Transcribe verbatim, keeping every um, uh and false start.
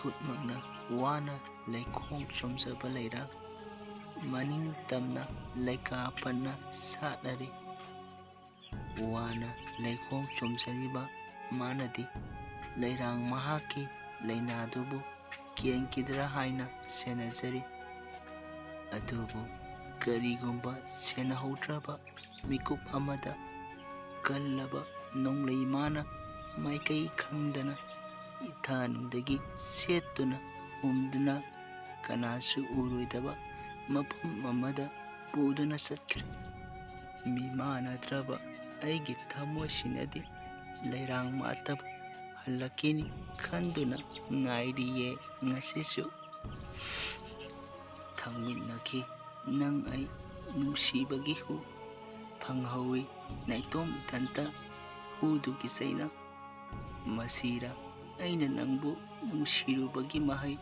ꯈꯨꯠꯃꯛꯅ ꯋꯥꯅ ꯂꯩꯈꯣꯡ ꯆꯣꯝꯖꯕ ꯂꯩꯔꯥꯡ ꯃꯅꯤꯡ ꯇꯝꯅ ꯂꯩꯀꯥ ꯄꯟꯅ ꯁꯥꯠꯂꯔꯤ꯫ ꯋꯥꯅ ꯂꯩꯈꯣꯡ ꯆꯣꯝꯖꯔꯤꯕ ꯃꯥꯅꯗꯤ ꯂꯩꯔꯥꯡ ꯃꯍꯥꯛꯀꯤ ꯂꯩꯅꯥꯗꯨꯕꯨ ꯀꯦꯟꯈꯤꯗ꯭ꯔꯥ ꯍꯥꯏꯅ ꯁꯦꯟꯅꯖꯔꯤ꯫ ꯑꯗꯨꯕꯨ ꯀꯔꯤꯒꯨꯝꯕ ꯁꯦꯟꯅꯍꯧꯗ꯭ꯔꯕ ꯃꯤꯀꯨꯞ ꯑꯃꯗ ꯀꯜꯂꯕ ꯅꯣꯡꯂꯩ ꯃꯥꯅ ꯃꯥꯏꯀꯩ ꯈꯪꯗꯅ ꯏꯊꯥꯅꯨꯡꯗꯒꯤ ꯁꯦꯠꯇꯨꯅ ꯍꯨꯝꯗꯨꯅ ꯀꯅꯥꯁꯨ ꯎꯔꯣꯏꯗꯕ ꯃꯐꯝ ꯑꯃꯗ ꯄꯨꯗꯨꯅ ꯆꯠꯈ꯭ꯔꯦ꯫ ꯃꯤꯃꯥꯟꯅꯗ꯭ꯔꯕ ꯑꯩꯒꯤ ꯊꯃꯣꯏꯁꯤꯅꯗꯤ ꯂꯩꯔꯥꯡ ꯃꯥꯇꯕꯨ ꯍꯜꯂꯛꯈꯤꯅꯤ ꯈꯟꯗꯨꯅ ꯉꯥꯏꯔꯤꯌꯦ ꯉꯁꯤꯁꯨ꯫ ꯊꯧꯃꯤꯟꯅꯈꯤ ꯅꯪ ꯑꯩ ꯅꯨꯡꯁꯤꯕꯒꯤ ꯍꯨ, ꯐꯪꯍꯧꯏ ꯅꯥꯏꯇꯣꯝ ꯏꯊꯟꯇ ꯍꯨꯗꯨꯒꯤ ꯆꯩꯅ꯫ ꯃꯁꯤꯔ ꯑꯩꯅ ꯅꯪꯕꯨ ꯅꯨꯡꯁꯤꯔꯨꯕꯒꯤ ꯃꯍꯩ?